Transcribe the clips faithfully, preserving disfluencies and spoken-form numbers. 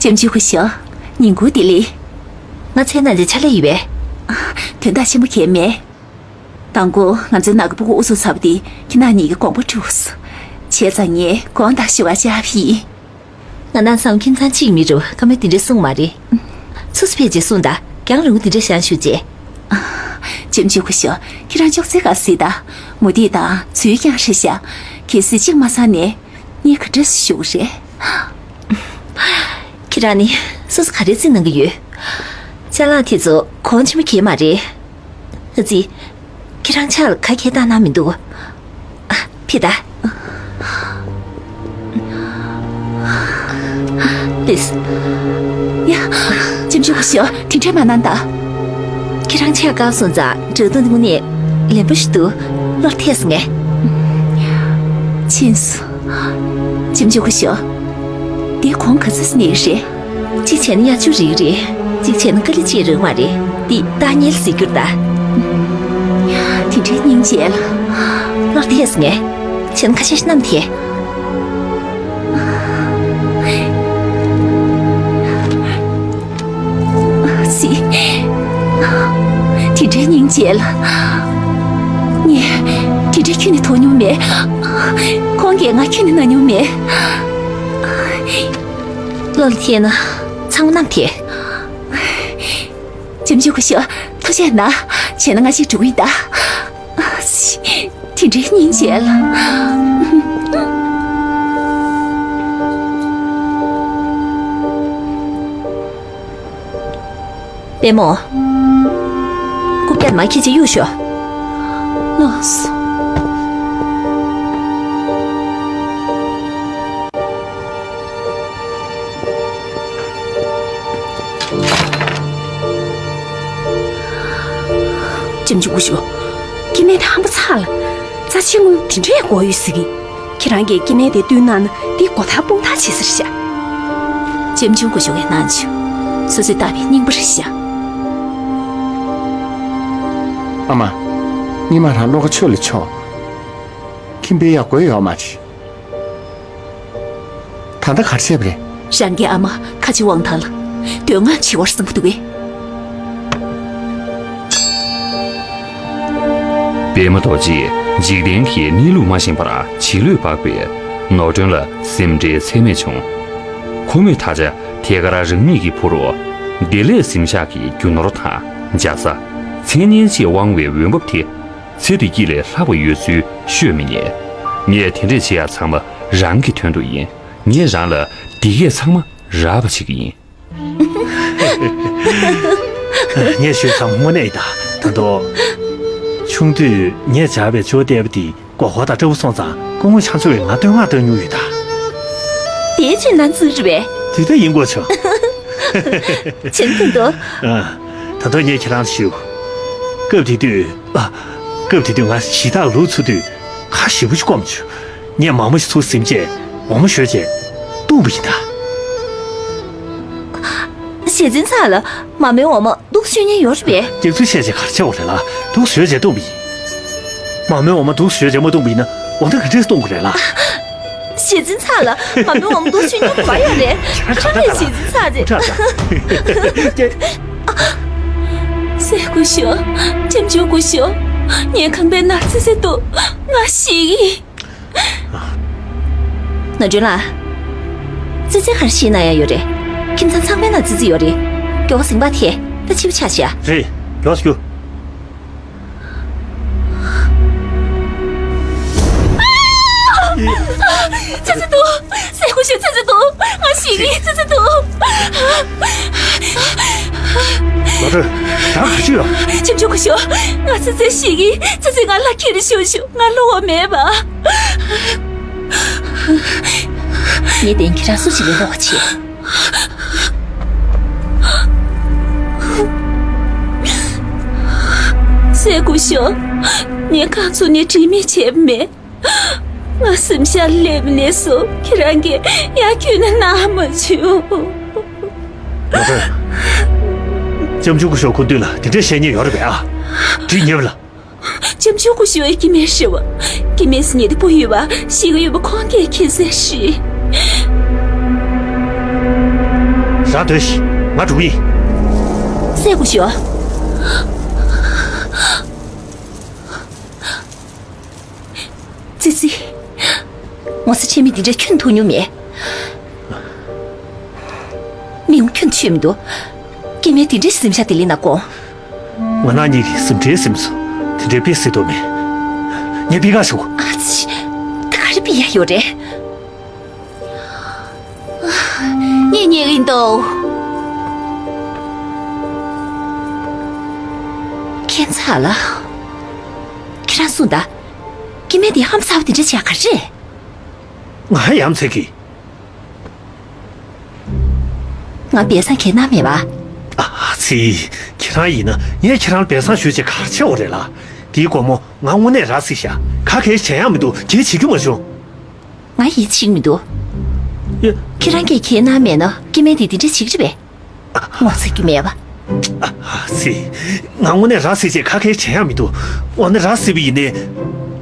ལྕམ་ཆུང་སྐུ་ཞབས། ཉིན་གུང་བདེ་ལེགས། ང་ཚོའི་ནང་ཆེན་ཕྱག་ལས་ཡོད་པས། དོན་དག་ཆེན་པོ་གང་ཡང་མེད། དང་པོ་ང་ཚོའི་ནང་གི་སྤུ་གུ་དབུ་གཙུག་ཚར་བ་དེ་ཁྱེད་རང་གཉིས་ཀྱིས་དགོངས་པ་བཞེས་སོང་། བྱས་ཙང་ངས་དགོངས་དག་ཞུ་བར་བཅར་བ་ཡིན། ང་ནང་སང་ཁྱིམ་ཚང་གཅིག་མི་རུ་བཀའ་མོལ་དེ་འདྲ་གསུངས་མ་རེད། ཚུར་ཕེབས་རྗེས་གསུངས་དང་། གྱང་རིང་པོ་དེ་འདྲ་བཞེངས་བཞུགས་རྗེས། ལྕམ་ཆུང་སྐུ་ཞབས། ཁྱེད་རང་ཅོག་ཙེ་སྒང་གཟིགས་དང་། མུ་ཏིག་དང་ཚུལ་ཁང་རེད་ཤག་གལ་སྲིད་གཅིག་མ་ཚང་ནས་གཉིས་ག་འདྲ་བཞུགས་རེད། ཁྱེད་རང་ནི་སོ་སོ་ག་རེ་རྩིས་གནང་གི་ཡོད། ཅ་ལག་དེ་ཚོ་གོང་ཆེན་པོ་གང་ཡང་མ་རེད། ཨ་ཙི། ཁྱེད་རང་ཕྱག་ལ་ག་གེ་བཏང་གནང་མི་འདུག་ཨ། ཕྱིན་ད། ལགས་སོ། ཡ། ལྕམ་ཆུང་སྐུ་ཞབས། དེ་འདྲ་མ་གནང་ད། ཁྱེད་རང་ཕྱག་བཀག་སོང་ཙང་འགྲོ་དོན་དངོས་གནས་ལན་པ་ཞིག་འདུག་བློར་ཐེག་སོང་ངས། ཕྱིན་སོང་། ལྕམ་ཆུང་སྐུ་ཞབས། འདི་གོང་ག་ཚོད་ཙམ་ནས་རེད། གཅིག་བྱས་ན་དབྱར་ཆུ་རིགས་རེད། གཅིག་བྱས་ན་ཀ་ལི་ཅི་རིགས་མ་རེད། འདི་ཏ་ཉེལ་ཟེར་གྱི་རེད་ད། དེ་འདྲའི་སྙིང་རྗེ་ལ། བློར་ཐེག་སོང་ངས། བྱས་ན་ཁ་ཤས་ཤིག་བསྣམས་ཐལ། སི། དེ་འདྲའི་སྙིང་རྗེ་ལ། ངས་དེ་འདྲའི་ཁྱོན་ནས་མཐོང་མྱོང་མེད། ཁོང་གིས་ང་ཁྱོན་ནས་མནོ་མྱོང་མེད། བློར་ཐེག་ན་ཚང་མ་བསྣམས་ཐལ། ལྕམ་ཆུང་སྐུ་ཞབས། ཐུགས་རྗེ་གནང་། བྱས་ན་ང་གཅིག་འགྲོ་གི་ཡིན་ད། སི། དེ་འདྲའི་སྙིང་རྗེ་ལ། པད་མ། རྐུབ་བཀྱག་མར་ཁྱེར་བྱས་གཡུག་ཤོག་ལགས་སོ། ལྕམ་ཆུང་སྐུ་ཞབས། སྐྱེ་དམན་དེ་ཧམ་པ་ཚ་ལ། རྩ་ཆེན་དངུལ་དེ་འདྲའི་དགོས་ཡོད་ཟེར་གི། ཁྱེད་རང་གིས་སྐྱེ་དམན་དེ་བཏུལ་གནང་ན་དེ་མགོ་ཐག་དཔུང་ཐག་བྱེད་ས་རེད་ཤག་ལྕམ་ཆུང་སྐུ་ཞབས་ཀྱིས་གནང་བྱུང་། སོ་སོས་བཏགས་པའི་རྙིང་པ་རེད་ཤག་ཨ་མ། སྔོན་མ་རང་བློ་ཁ་ཆོས་ལ་ཕྱོགས། ཁྱིམ་པའི་ཡག་དགོས་ཡོད་མ་རེད། ད་ལྟ་ག་རེ་བྱས་པ་རེད། རང་གི་ཨ་མ་ཁ་ཆེ་དབང་ཐང་ལ་འདོད་རྔམ་བྱེད་པར་བསམ་གྱི་འདུག་གས། པད་མ་རྡོ་རྗེས་འཇིག་རྟེན་གྱི་གནས་ལུགས་མ་ཤེས་པར་བྱིས་བློས་སྤགས་པས་ནོར་སྒྲོན་ལ་སེམས་ཁྲལ་ཚད་མེད་བྱུང་། ཁོ་མོས་ད་ཆ་ཐད་ཀར་རང་ཉིད་ཀྱི་བུ་རུ་བདེ་ལེགས་གཟིམ་ཤག་གི་རྒྱུ་ནོར་དང་འཇའ་ས། མཚན་སྙན་བཅས་དབང་བའི་འོས་འབབ་དེ། ཚེ་འདི་སྐྱིད་ལས་ལྷག་པ་ཡོད་ཚུལ་ཤོད་མི་ཉན། ངས་དེ་འདྲས་བྱེད་ཡ་ཚང་མ་རང་གི་དོན་དུ་ཡིན། ངས་རང་ལ་འདི་གས་ཚང་མ་རག་པ་བྱེད་ཀྱི་ཡིན། ངས་ཞུས་ཙམ་དངོས་གནས་ཡིན་ད། ད་དུང་། ཆུང་དུས་ངས་སྦྱར་བའི་ལྕེ་བོ་ལྟ་བུ་དེ་མགོ་སྐོར་དང་སྐྲ་བོ་སོང་ཙང་སྐུ་ངོ་ཕྱག་མཛོད་ཀྱིས་ང་བསྟོད་བསྔགས་བཏང་མྱོང་ཡོད་ད། དེའི་ཕྱིར་ན་ཚུར་རེད་པས། དེ་ལྟ་ཡིན་དགོས་བྱུང་། ཕྱིན་ཐུང་དུ། ཨ། ད་དུང་ངས་ཁྱེད་རང་ལ་ཞུ། སྐབས་དེ་དུས། ཨ། སྐབས་དེ་དུས་ང་གཞི་བདག་ལུག་འཚོ་དུས་ཁ་ཞེ་པོ་ཅིག་སྐོམ་བྱུང་། ངས་མ་མོ་ཞིག་ཚུར་ཟིན་བྱས་འོ་མ་བཞོས་བྱས་བཏུང་བ་ཡིན་ད། ཞེ་འཛིན་ཚ་ལ། མ་མོའི་འོ་མ་འདུག་སེ་བཞོས་མཁན་ཡོད་རེད་པས། སྐྱག་རྫུན་བཤད་བྱས་ག་རེ་བྱས་པ་རེད་ལ། འདུག་སེ་བཞོས་བྱས་བཏུང་བ་ཡིན། མ་མོའི་འོ་མ་འདུག་སེ་བཞོས་བྱས་མ་བཏུང་བ་ཡིན་ན་འོ་ན་ག་འདྲས་བཏུང་དགོས་རེད་ལ། ཞེ་འཛིན་ཚ་ལ། མ་མོའི་འོ་མ་འདུག་སེ་བཞོས་མྱོང་ག་པར་ཡོད་རེད། ཁྱེད་རང་ཞེ་འཛིན་ཚ་རེད། སྲས་སྐུ་ཞབས། ལྕམ་ཆུང་སྐུ་ཞབས། ངའི་ཁང་པའི་ནང་ཙི་ཙི་འདུག་ང་ཤི་གི། ནོར་སྒྲོན་ལགས། ཙི་ཙི་ག་རེ་ཤི་ན་ཡ་ཡོད་རེད། ཁྱིམ་ཚང་ཚང་མའི་ནང་ཙི་ཙི་ཡོད་རེད། མགྱོགས་པོ་ཟིང་པ་ཐེ། ད་ཕྱི་པོ་ཆགས་ཤག་རེད། མགྱོགས་སུ་རྒྱུགས། ཙི་ཙི་འདུག་སྲས་སྐུ་ཞབས། ཙི་ཙི་འདུག་ང་ཤི་གི། ཙི་ཙི་འདུག་ནོར་སྒྲོན། རང་ག་ཅི་ཡོད། ལྕམ་ཆུང་སྐུ་ཞབས། ང་ཙི་ཙི་ཤི་གི། ཙི་ཙི་ང་ལ་ཁྱེར་ཤོག་ཤོག་ང་བློ་བ་མེད་པ། ངས་བདེན། ཁྱེད་རང་སུ་ཞིག་ལས་བློ་བ་ཆེ། སྲས་སྐུ་ཞབས། ངས་ཁ་ཚུར་ནས་དྲི་མེད་བྱས་པ་མེད། ང་གཟིམ་ཤག་སླེབས་ནས་བཟུང་ཁྱེད་རང་གིས་ཡར་ཁྱོན་ནས་གནང་མ་བྱུང་། ནོར་སྒྲོན། ལྕམ་ཆུང་སྐུ་ཞབས་སྐུ་མདུན་ལ་དེ་འདྲས་བཤད་མཁན་ཡོད་རེད་པས་ཨ། འདྲི་ཉེ་བ་ལ། ལྕམ་ཆུང་སྐུ་ཞབས་ཀྱི་སྐྱེ་དམན་རེད་པ། སྐྱེ་དམན་ཟེར་མཁན་དེ་སྤུ་ཡོད་པ་ཞིག་ཡོད་པ་ཁོང་གིས་མཁྱེན་གསལ་རེད། རང་སྡོད་ཤིག་ང་འགྲོ་གི་ཡིན། སྲས་སྐུ་ཞབས། ཙི་ཙི། ངོ་ཚ་ཆེ་མི་འདི་འདྲ་ཁྱོན་ཐུག་མྱོང་མེད། མི་ཡོང་ཁྱོན་ཆོད་མི་འདུག་སྐྱེ་དམན་འདི་འདྲ་སེམས་ཤ་དེ་ལས་ན་དགོངས། ང་རང་གཉིས་ཀྱི་ཟིན་བྲིས་སེམས་སུ་དེ་འདྲའི་དཔེ་སྲིད་དོ་མེད། ངས་པི་ཀ་ཞུ། ཨ་ཙི། ད་ག་རེ་པི་ཡ་ཡོད་རེད། ངས་ཉལ་གིན་འདུག་ཁྱད་མཚར་ལ། ཁྱེད་རང་གསུངས་དང་། སྐྱེ་དམན་དེ་ཧམ་ཚ་བ་དེ་འདྲ་བྱས་ག་རེ་རེད། ང་ཡ་མཚན་གི། ང་སྦས་གསང་གལ་གནང་མེད་པ། ཨ་ཙི། ཁྱེད་རང་ཡིན་ན་ངས་ཁྱེད་རང་ལ་སྦས་གསང་ཞུས་བྱས་ག་རེ་བྱེད་འོ་རེད་ལ། དེའི་དགོང་མོ་ང་དངོས་གནས་ར་བཟི་ཤག་ཁ་གས་བྱེད་ཡག་མི་འདུག་གལ་བྱེད་རྒྱུ་མ་བྱུང་། ང་ཡིད་ཆེས་མི་འདུག་ཡ། ཁྱེད་རང་གིས་གལ་གནང་མེད་ན་སྐྱེ་དམན་དེ་འདི་འདྲ་བྱེད་ཀྱི་རེད་པས། ངོ་ཚ་རྒྱུ་མེད་པ། ཨ་ཙི། ང་དངོས་གནས་ར་བཟི་བྱས་ཁ་གས་བྱེད་ཡག་མི་འདུག་འོ་ན་ར་བཟི་བ་ཡིན་ནའི་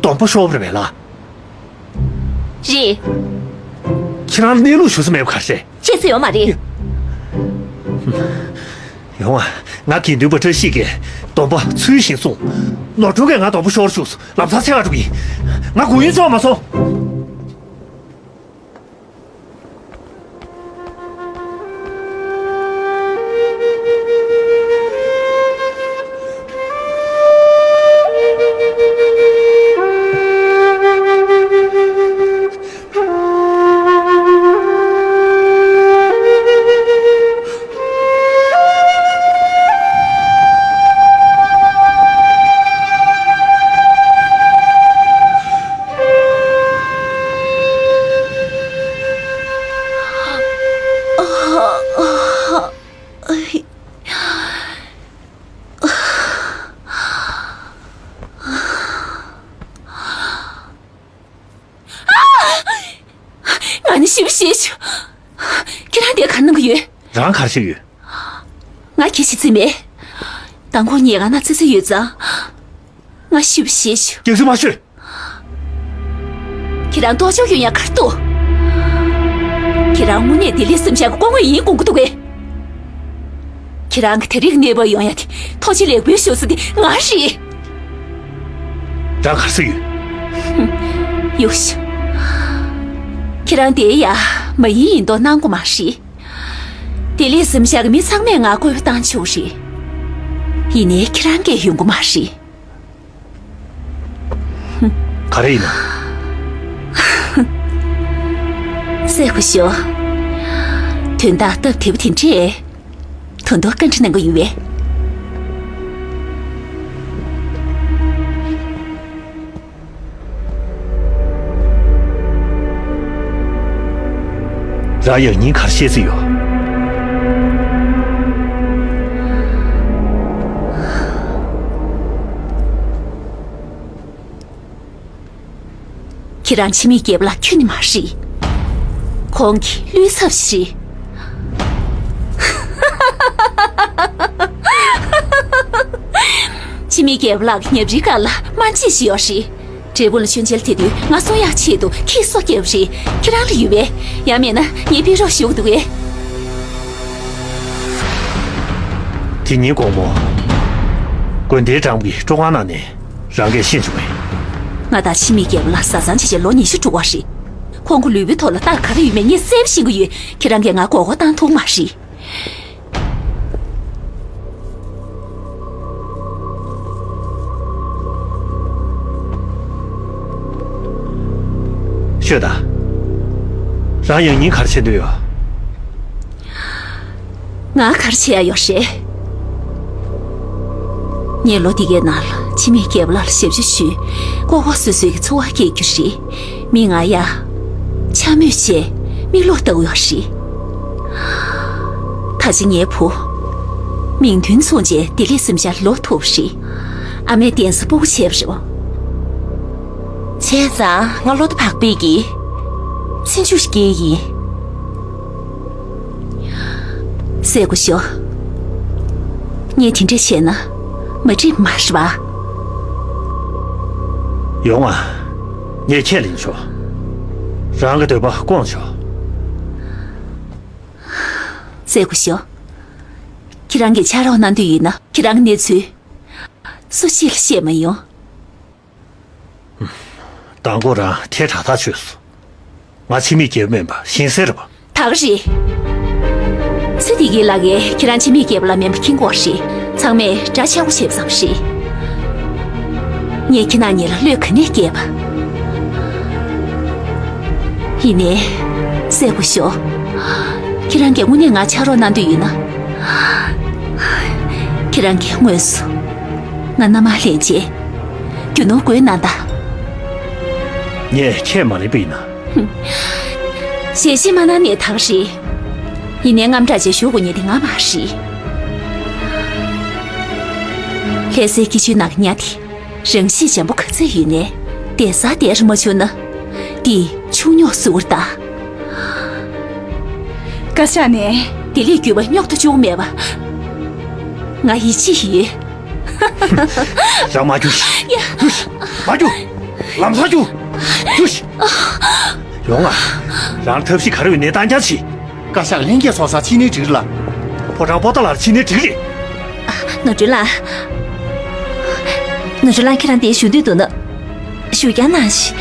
སྡོམ་པ་ཤོར་བ་རེད་པས་ལ། རེད། ཁྱེད་རང་གནས་ལུགས་ཞུ་ས་མེད་པ་ག་རེ་རེད། བཤད་ས་ཡོད་མ་རེད། ཡོང་ཨ། ང་དགེ་འདུན་པ་བཀྲ་ཤིས་ཀྱིས་སྡོམ་པ་ཚུལ་བཞིན་སྲུང་། ནོར་འཁྲུལ་གྱིས་ང་སྡོམ་པ་ཤོར་བཅུག་སོང་། ལམ་སང་འཚོལ་ག་འགྲོ་གི་ཡིན། ང་སྒུག་ཡུན་ཙམ་མ་སོང་། ང་ནི་ཞེ་པོ་ཞེད་བྱུང་། ཁྱེད་རང་དེ་ག་གནང་གི་ཡོད། རང་ག་རེ་བྱེད་ཡོད། ང་གི་ཞིག་བརྩིས་མེད། མདང་དགོང་ཉལ་ཁང་ན་ཙི་ཙི་ཡོད་ཙང་། ང་ཞེ་པོ་ཞེད་བྱུང་། སྐྱག་རྫུན་མ་ཤོད། ཁྱེད་རང་ལྟོ་ལྕོག་ཡོད་ཡ་གར་འདུག་ཁྱེད་རང་དངོས་གནས་བདེ་ལེགས་སེམས་ཤག་གི་སྐུ་ངོ་ཡིན་དགོངས་ཀྱི་འདུག་གས། ཁྱེད་རང་གི་དེ་རིགས་གནས་བབ་ཡོང་ཡ་དེ་ཐུགས་རྗེ་ལེགས་འབུལ་ཞུ་ས་དེ་ང་རེད། རང་ག་རེ་ཟེར་ཡོད། ཡོད་ཤག་ཁྱེད་རང་དེ་ཡ་མ་ཡིན་ཡིན་མདོག་གནང་དགོས་མ་རེད། བདེ་ལེགས་སེམས་ཤག་གི་མི་ཚང་མས་ང་བཀོད་པ་བཏང་ཆོག་རེད། ཡིན་ནའི་ཁྱེད་རང་གིས་ཡོང་དགོས་མ་རེད། ག་རེ་ཡིན་ནམ། སྲས་སྐུ་ཞབས། དོན་དག་སྟབས་བདེ་པོ་དེ་འདྲས། ད་དུང་བཀའ་འདྲི་གནང་གི་ཡོད་པས། རང་ཡང་སྙིང་ག་རེ་བཤད་རྩིས་ཡོད། ཁྱེད་རང་འཆི་མེད་རྒྱལ་པོ་ལགས་ཁྱོན་ནས་མ་ཧྲི། ཁོང་གི་བློའི་ཚབ་ཞིག་རེད། འཆི་མེད་རྒྱལ་པོ་ལགས་ཀྱི་ཉབ་རིའི་སྒང་ལ་སྨན་དཔྱད་ཞིག་ཡོད་རེད། འབྲས་སྤུངས་ལ་མཆོད་མཇལ་དེ་དུས་ང་གསུང་ཡག་ཆེད་དུ་ཁྱི་སོ་བརྒྱབ་རེད། ཁྱེད་རང་ལ་ཡོད་པས། ཡང་མེད་ན་ངས་ཕུད་རོགས་ཞུ་གི་འདུག་གས། དེ་ཉིན་དགོང་མོ། དགོན་སྡེའི་གྲྭ་པ་གིས་སྤྲོ་ཁང་ནང་ནས་རང་སྐད་ཤེས་བྱུང་བས། ང་དང་འཆི་མེད་རྒྱལ་པོ་ལགས་བཟའ་ཚང་བྱས་བྱས་ལོ་ཉི་ཤུ་འགྲོ་བ་རེད། ཁོང་གི་ལུས་པོའི་ཐོག་ལ་རྟགས་ག་རེ་ཡོད་མེད་ངས་གསལ་པོ་ཤེས་ཀྱི་ཡོད། ཁྱེད་རང་གིས་ང་མགོ་སྐོར་བཏང་ཐུབ་མ་རེད། ཤོད་དང་། རང་ཡང་སྙིང་ག་རེ་བྱེད་འདོད་ཡོད། ང་ག་རེ་བྱེད་ཡ་ཡོད་རེད། ངས་ལོ་འདི་གའི་ནང་ལ་འཆི་མེད་རྒྱལ་པོ་ལགས་ལ་ཞབས་ཕྱི་ཞུས། ལྐོག་ལྐོག་སུད་སུད་ཀྱི་འཚོ་བ་སྐྱེལ་རྒྱུ་རེད། མི་ང་ཡ། འཕྱ་སྨོད་བྱས། མིག་ལོག་ལྟ་བུ་ཡོད་རེད། ད་ཆ་ངའི་བུ། མིང་དོན་མཚུངས་བྱས་བདེ་ལེགས་སེམས་ཤག་ལོག་ཐུབ་རེད། ཨ་མས་གདན་ས་སྤོ་བོ་བྱས་པ་རེད་པ། བྱས་ཙང་ང་བློ་ཐག་བག་པས་ཀྱིས། ཚེ་མཇུག་སྐྱེལ་ཡིན། སྲས་སྐུ་ཞབས། ངས་དེ་འདྲ་བྱས་ན་མ་འགྲིག་མ་རེད་པ། ཡོང་ཨ། ངས་ཁས་ལེན་ཆོག་རང་གི་འདོད་པ་སྐོང་ཆོག་སྲས་སྐུ་ཞབས། ཁྱེད་རང་གིས་ཕྱག་རོགས་གནང་འདོད་ཡོད་ན། ཁྱེད་རང་གི་གནས་ཚུལ་སུ་གཅིག་ལ་བཤད་མ་ཡོང་། མདང་དགོང་རང་ཐལ་དྲགས་ཐག་ཆོད་སོང་། ང་འཆི་མེད་རྒྱལ་པོ་མིན་པ་ཤེས་གསལ་རེད་པ། ད་ག་རེད། ཚེ་འདི་གི་ལ་གས་ཁྱེད་རང་འཆི་མེད་རྒྱལ་པོ་ལ་མིན་པ་མཁྱེན་གྱི་ཡོད་རེད། ཚང་མས་གྲྭ་ཆེན་པོ་བྱས་པ་ཙམ་རེད། ངས་ཁྱེད་རང་གཉིས་ལ་བློས་ག་ནས་བཀལ་བ། ཡིན་ནའི། སྲས་སྐུ་ཞབས། ཁྱེད་རང་གིས་དངོས་གནས་ང་ཕྱག་རོགས་གནང་འདོད་ཡོད་ན། ཁྱེད་རང་གིས་དངོས་སུ་ང་མནའ་མར་ལེན་བྱས། རྒྱུ་ནོར་བགོས་གནང་དང་། ངས་ཁས་མ་ལེན་པ་ཡིན་ན། ཞལ་བཞེས་མ་གནང་ནའི་ད་ག་རེད། ཡིན་ནའི་དངངས་སྐྲག་ཅིག་ཞུ་དགོས་མཁན་དེ་ང་མ་རེད། ལྷ་སའི་སྐྱིད་ཆུའི་ནང་གི་ཉ་དེ། རང་གཤིས་འཇམ་པོ་ག་ཚོད་ཡོད་ནའི། བསྡད་ས་བསྡད་ར་མ་བྱུང་ན། དེ་ཆུ་རྙོག་བཟོ་གི་རེད་ད། བཀའ་ཤག་ནས། དེ་ལས་རྒྱུད་པ་རྙོག་ཏུ་བཅུག་མེད་པ། ང་ཡིད་ཆེས་ཡོད། རང་མ་རྒྱུགས་ཤིག་ཡ། རྒྱུགས་ཤིག་མ་རྒྱུགས། ལམ་སང་རྒྱུགས། རྒྱུགས་ཤིག་ཡོང་ང་། རང་ཐབས་ཤེས་ག་རེ་ཡོད་ནའི་བཏང་རྐྱང་བྱེད། བཀའ་ཤག་ལྷན་རྒྱས་ཚོགས་སར་ཕྱིན་ནའི་འགྲིག་རེད་ལ། ཕོ་བྲང་པོ་ཏཱ་ལར་ཕྱིན་ནའི་འགྲིག་རེད། ནོར་སྒྲོན་ལགས། ནོར་སྒྲོན་ལགས་ཁྱེད་རང་འདིར་བཞུགས་འདོད་འདུག་ན། བཞུགས་རྐྱང་གནང་ཞིག་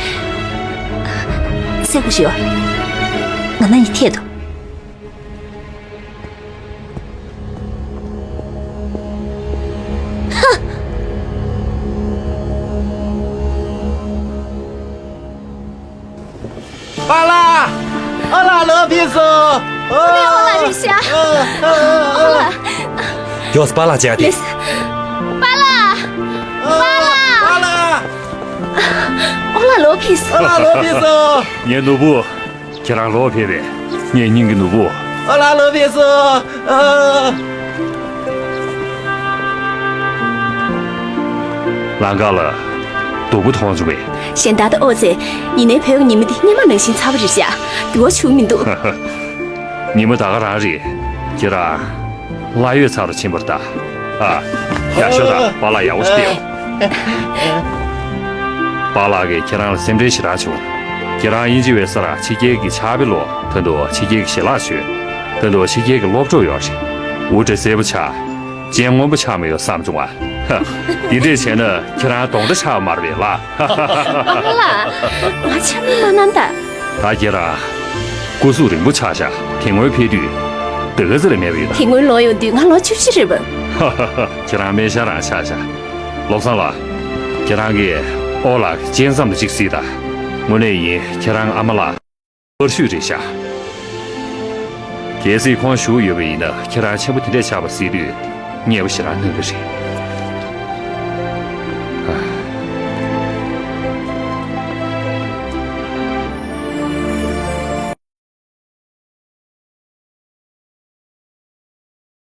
སྲས་སྐུ་ཞབས། ང་རང་ཡི་ཐད་དུ། པཱ་ལགས། ཨོ་ལགས་ལོ་ཕེབས་སོང་། ཨོ་ལགས་ཨོ་ལགས་རེད་ཤག་ཨོ་ཨོ་ཨོ་ཨོ་ལགས། མགྱོགས་སུ་པཱ་ལགས་མཇལ་ཏེ། ལགས་སོ། པཱ་ལགས། པཱ་ལགས། པཱ་ལགས། ཨོ་ལགས་ལོ་ཕེབས་སོང་། ཨོ་ལགས་ལོ་ཕེབས་སོང་། ངའི་ནོར་བུ། ཁྱེད་རང་ལོ་ཕེབས་པས། ངའི་སྙིང་གི་ནོར་བུ། ཨོ་ལགས་ལོ་ཕེབས་སོང་། ཨ། ལམ་ཁ་ལ་སྡུག་པོ་མཐོང་བྱུང་བས། གཞན་དག་དང་ཨོ་ཙེ། ཡིན་ནའི་བོད་ཀྱི་ཉི་མ་འདི་སྔོན་མ་ནང་བཞིན་ཚ་པོ་རེད་ཤག་འགྱུར་བ་བྱུང་མི་འདུག་ཉི་མ་ད་ག་རང་རེད། ཁྱེད་རང་ལྷ་ཡོད་ཚ་རུ་ཕྱིན་པར་གདའ། ཨ། ཡག་ཤོས་དང་པཱ་ལགས་ཡག་པོ་ཞིག་བལྟས། པཱ་ལགས་ཀྱིས་ཁྱེད་རང་ལ་སེམས་ཁྲལ་ཞེ་དྲག་བྱུང་། ཁྱེད་རང་དབྱིན་ཇི་བའི་སར་ཕྱི་རྒྱལ་གྱི་ཕྱག་དཔེ་ཀློག་ད་དུང་ཕྱི་རྒྱལ་གྱི་ཞལ་ལག་མཆོད། ད་དུང་ཕྱི་རྒྱལ་གྱི་སློབ་གྲོགས་ཡོད་རེད། འུར་སྒྲ་གསལ་པོ་ཆགས། སྤྱན་སྔོན་པོ་ཆགས་མ་ཡོང་བསམ་བྱུང་བ། ཧ། འདི་འདྲས་བྱས་ན་ཁྱེད་རང་གདོན་འདྲེ་ཆགས་མ་རེད་པས་ལགས། པཱ་ལགས། ང་ཆམ་མི་མ་གནང་ད། ད་ཁྱེད་རང་སྐུ་གཟུགས་རིང་པོ་ཆགས་ཤག་དེ་སྔོན་ཕེབས་དུས་ད་ག་ཚོད་ལ་མེད་པ་ཡོད་ད། དེ་སྔོན་ལོག་ཡོང་དུས་ང་ལོ་བཅུ་བཞི་རེད་པ། ཧ་ཧ་ཧ། ཁྱེད་རང་སྨན་ཤར་རང་ཆགས་ཤག་བློ་བཟང་ལགས། ཁྱེད་རང་གིས་ཨོ་ལགས་ཀྱི་སྤྱན་ཙམ་དུ་གཅིག་གཟིགས་དང་། དངོས་གནས་ཡིན་ཁྱེད་རང་ཨ་མ་ལགས། པར་ཤུས་རེད་ཤག་གལ་སྲིད་ཁོང་བཞུགས་ཡོད་པ་ཡིན་ན་ཁྱེད་རང་ཆེན་པོ་དེ་འདྲས་ཆགས་པ་གཟིགས་དུས་མཉེས་པོ་ཞེ་དྲག་གནང་གི་རེད།